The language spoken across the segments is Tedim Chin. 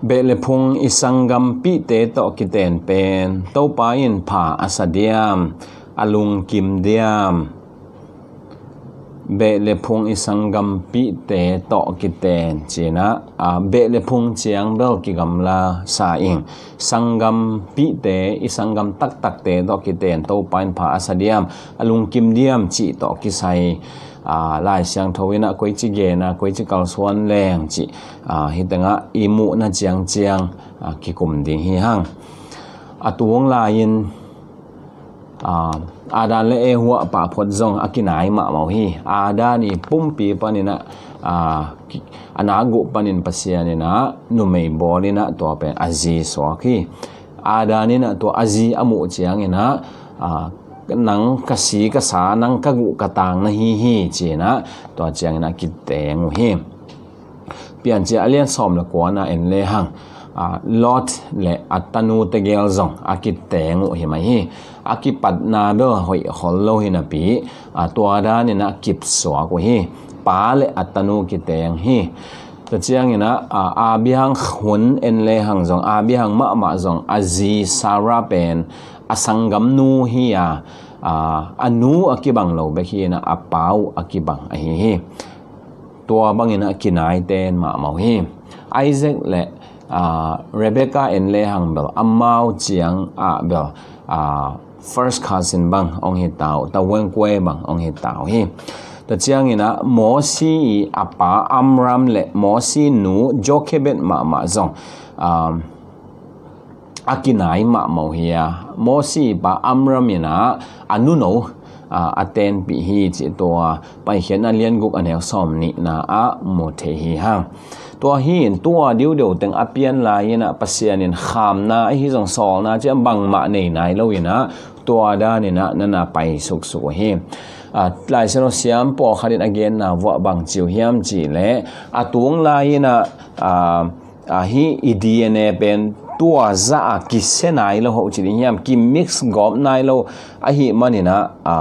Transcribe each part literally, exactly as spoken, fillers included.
Beh le phung i sanggampihte tawh kiten pen Topa in pha a sa diam, a lungkim diam? Beh le phung i sanggampihte tawh kiten cinah, a, beh le phung ciang bel kigamla sa ing. Sanggampihte, i sanggam taktakte tawh kiten Topa in pha a sa diam, a lungkim diam cih tawh kisai, a, Lai Siangtho inah koici gena, koici kalsuan leng cih, a, hitengah i muhna ciangciang, a, kikum ding hi hang. A tung lai-in, a, Adam le Eva pahphot zong a kinai mahmah uh hi. Adam i pumpi paninah, a, ki-, a naguh panin Pasian inah numei bawl inah tua pen a zi suak hi. Adam inah tua a zi a muh cianginah, a, nang ka si ka sa, nang ka guh ka tang na hi hi cinah tua cianginah kiteng uh hi. Piancil a lian sawm le kuana en lehang, a, Lot le a tanu tegel zong a kiteng uh hi mai hi. A kipatna bel hoih khol lo hi napi, a, tua daninah kipsuak uh hi. Pa le a tanu kiteng hi. Tua cianginah, a, Abraham hun en lehang zong, Abraham mahmah zong a zi Sarah pen a sanggamnu hi a, a, a nu a kibang lo bek hi inah a pa uh a kibang ahi hi. Tua bangin a kinaiten mahmah uh hi. Isaac le, a, Rebecca en lehang bel amau ciang ah bel, a, first cousin bang ong hi ta uh, tawengkuai bang ong hi ta uh hi. Tua cianginah Mosi i a pa Amram le Mosi nu Jochebed mahmah zong, a, a kinai mahmah uh hi a, Mosi pa Amram inah a nuno, a, a tenpih hi cih tua Paikhiatna lian guk a neu sawm nihna ah mu thei hi hang. Tua hi in tua diudeu teng a pian lai-inah Pasian in khamna ahi zong sawlna ciang bangmah nei nai lo inah tua daninah nana pai suksuk uh hi. A, Lai Siangtho siam pawlkhat in a genna vuah bang ci uh hiam cihleh, a tung lai-inah, a, a, hih i D N A pen tua zah a kisia nai lo hoh ci ding hiam, kimix gawp nai lo ahih maninah, a,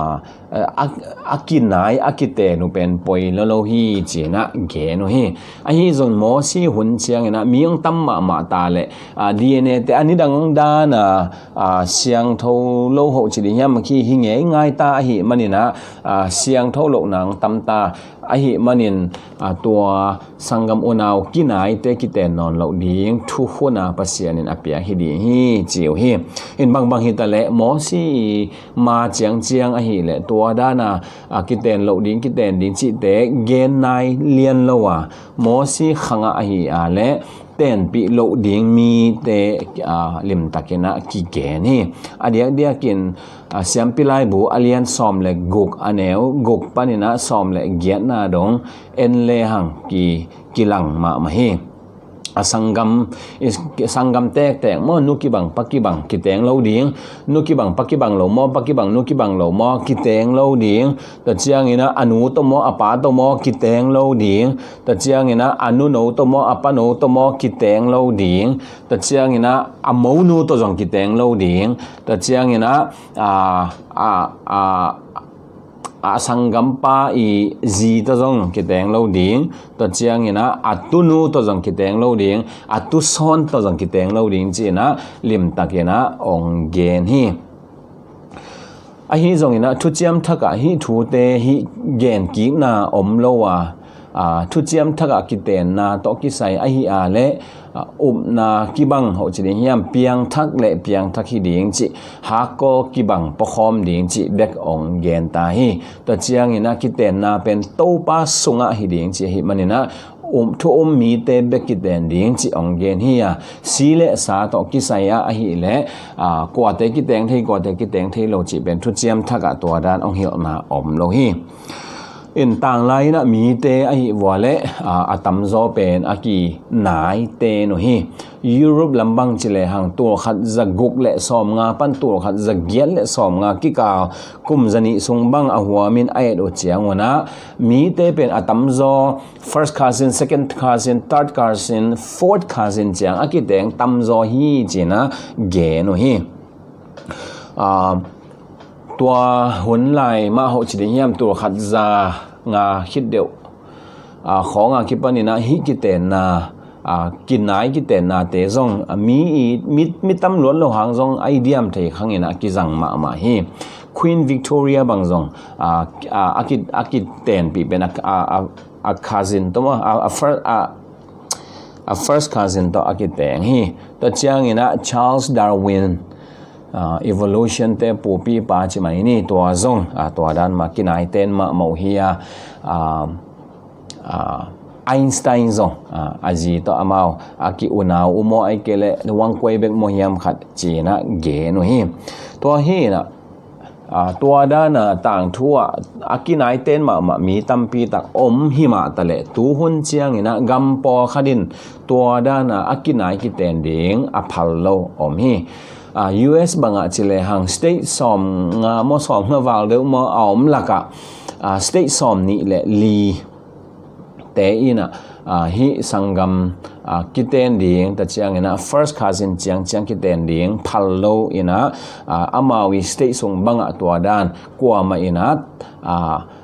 a, a kinai a kiten uh pen poi lo lo hi cinah gen uh hi. Ahi zong Mosi hun cianginah mi ong tam mahmah ta leh, a, D N A te a nidang dana, a, siangtho lo hoh ci ding hiam, khi hi ngeingai ta ahih maninah, a, siangtho lohna ong tam ta ahih manin, a, tua sanggam unau kinaite kiten nawn loh ding thukhun a Pasian in a piak hi ding hi ci uh hi. In bangbang hitaleh Mosi i ma ciangciang ahileh tua dana, a, kiten loh ding, kiten ding cihte gen nai lian lo a, Mosi khangah ahi a leh tenpih loh ding mite, a, limtakinah kigen hi. A diakdiakin, a, Siampi Laibu a lian sawm le guk a neu guk paninah sawm le giatna dong en lehang ki, kilang mahmah hi. A sanggam, i sanggam tektek maw, nu kibang pa kibang kiteng lo ding, nu kibang pa kibang lo maw, pa kibang nu kibang lo maw, kiteng lo ding. Tua cianginah a nu tawh maw, a pa tawh maw, kiteng lo ding. Tua cianginah a nuno tawh maw, a pano tawh maw, kiteng lo ding. Tua cianginah a monu tawh zong kiteng lo ding. Tua cianginah, a, a, a, a sanggampa i zi tawh zong kiteng lo ding. Tua cianginah a tunu tawh zong kiteng lo ding, a tusawn tawh zong kiteng lo ding cinah limtakinah ong gen hi. Ahi zonginah thuciam thakah hih thute hih genkikna om lo a, a, thuciam thakah kitenna tawh kisai ahi a leh, a, upna kibang hoh ci ding hiam, piangthak le piangthak hi ding cih, hakkawl kibang pawkhawm ding cih bek ong gen ta hi. Tua cianginah kitenna pen Topa sungah hi ding cih ahih maninah, um, thu um mite bek kiten ding cih ong gen hi a, si le sa tawh kisai ah ahileh, a, kuate kiteng thei, kuate kiteng thei lo cih pen thuciam thakah tua dan ong hilhna om lo hi. In tanglai-inah mite ahih vua leh, a, a tamzaw pen a kinaiten uh hi. Europe lam bang ci lehang tulkhat za guk le sawmnga pan tulkhat za giat le sawmnga kikal kum za nih sung bang a huamin a et uh ciangunah mite pen a tamzaw first cousin, second cousin, third cousin, fourth cousin ciang a kiteng tamzaw hi cinah gen uh hi. A, tua hun lai mah hoh ci ding hiam, tulkhat za nga khit deuh, a, khawng a kipaninah hih kitenna, a, kinai kitennate zong, a, mi i, mi, mi tam luat lo hang zong a i diam thei khangin a kizang mahmah hi. Queen Victoria bang zong, a, a, a ki, a kitenpih pen a, a, a, a cousin tawh maw, a, a, fir, a, a first cousin tawh a kiteng hi. Tua ciangin a Charles Darwin, a, evolution te pupipa ci mai ni, tua zong, a, tua dan mah kinaiten mahmah uh hi a, a, a, Einstein zong, a, a zi tawh amau a ki-unau uh maw, ahih kei leh wangkuai bek maw hiam khat ci-in a gen uh hi. Tua hi in a, a, tua dan a tangthu ah a kinaiten mahmah mi tampi tak om hi mah taleh, tuhun ciangin a gam pawlkhat in tua dan a a kinai kiten ding a phal lo om hi. A, U S bangah ci lehang state sawmnga maw, sawmnga val deuh maw a om lakah, a, state sawmnih le li te in a, a, hih sanggam, a, kiten ding, tua ciangin a first cousin ciangciang kiten ding phal lo in a, a, amau i state sung bangah tua dan kuamah in a, a,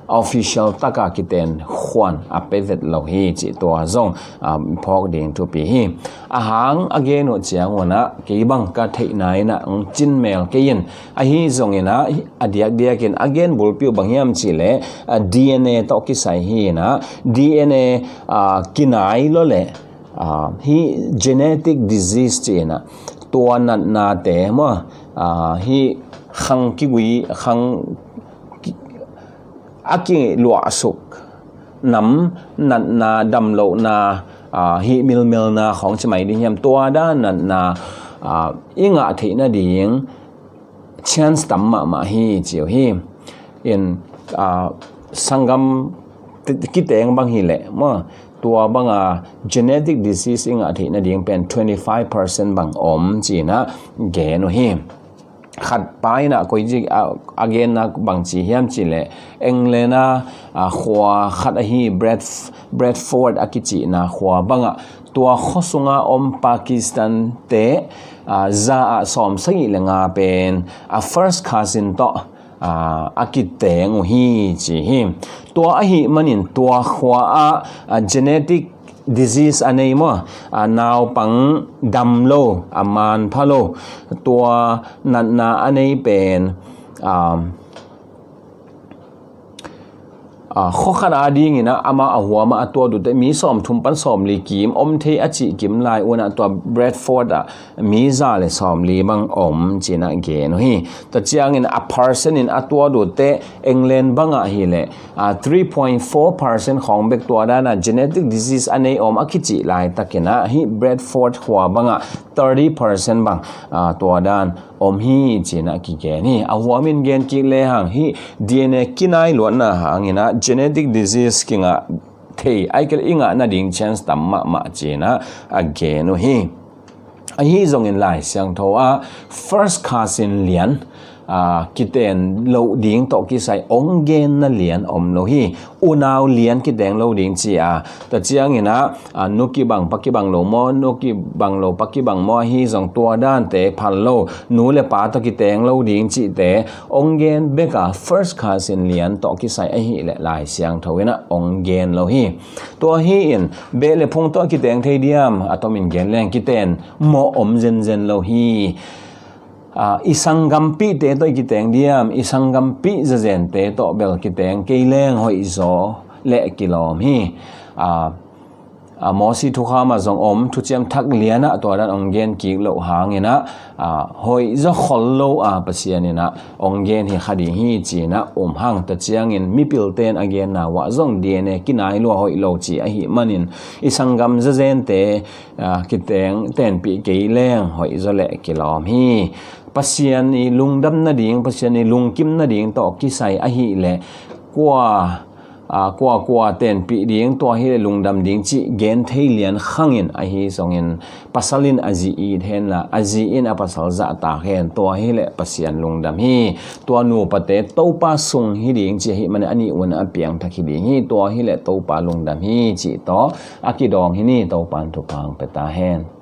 official taka kiten khuan a pia vet lo hi cih tua zong, a, phawk ding thupi hi. A hang a gen uh ciangun a kei bang ka theihna in a hong cinmel kei in, ahi zongin a, a diakdiakin a gen bulpi uh bang hiam cih leh, a, D N A tawh kisai hi in a, D N A, a, kinai lo leh, a, hih genetic disease ci-in a, tua natnate maw, a, hih khang kigui, khang ki, a kiluahsuk nam natna, damlohna, a, hih milmelna khawng ci mai ding hiam, tua dan natna, a, i ngah theih nading chance tam mahmah hi ci uh hi. In, a, sanggam ti, kiteng bang hi leh maw, tua banga genetic disease i ngah theih nading pen twenty five percent bang om ci-in a gen uh hi. Khat pa in a koi ci, a, a genna bang ci hiam cih leh, England a, a, khua khat ahi Bradf-, Bradford a kicihna khua bangah, tua khua sunga om Pakistan te, a, za ah sawmsagih le nga pen a first cousin tawh, a, a kiteng uh hi ci hi. Tua ahih manin tua khua ah, a, genetic disease a nei maw, a, naupang dam lo, a manpha lo, tua natna a nei pen, a, a, khua khat a dingin a, amah a huam ah a tuat uh teh mi sawmthum pan sawmli kim om thei a cih kim lai un a, tua Bradford ah mi za le sawmli bang om ci-in a gen uh hi. Tua ciangin a percent in a tuat uh teh England bangah hi leh, a, three point four percent khawng bek tua dan a genetic disease a nei om a kicih laitakin a, hih Bradford khua bangah thirty percent bang, a, tua dan om hi ci-in a kigen hi. A huam in gen kik lehang hih D N A kinai luatna hangin a genetic disease kingah thei, ahih kei leh i ngah nading chance tam mahmah ci-in a, a gen uh hi. Ahi zongin Lai Siangtho ah first cousin lian, a, kiten loh ding tawh kisai hong genna lian om lo hi. Unau lian kiteng lo ding ci a, tua ciangin a, a, nu kibang pa kibang lo maw, nu kibang lo pa kibang maw, ahi zong tua dante phal lo, nu le pa tawh kiteng lo ding cihte hong gen bek a, first cousin lian tawh kisai ahih leh Lai Siangtho in a hong gen lo hi. Tua hi in, beh le phung tawh kiteng thei diam, a tomin gen leng kiten mawh om zenzen lo hi. A, i sanggampihte tawh i kiteng diam, i sanggampih zazente tawh bel kiteng kei leng hoihzaw leh kilawm hi. A, a, Mawsi thukham ah zong om, Thuciam Thak lian ah tua dan hong gen kik loh hangin a, a, hoihzaw khol lo a Pasian in a hong gen hi kha ding hi ci-in a um hang. Tua ciangin mipilte'n a genna uah zong D N A kinai lua hoih lo ci ahih manin i sanggam zazente, a, kiteng tenpih kei leng hoihzaw leh kilawm hi. Pasian i lungdam nading, Pasian i lungkim nading tawh kisai ahih leh kua, a, kua kua tenpih ding, tua hi leh lungdam ding cih gen thei lian khangin, ahi zongin pasal in a zi it henla, a zi in a pasal zahtak hen, tua hi leh Pasian lungdam hi. Tua nupate Topa sung hi ding ci ahih manin a nih un a piangthak hi ding hi. Tua hi leh Topa lungdam hi cih tawh a kidawng hi ni. Topa'n thupha hong pia ta hen.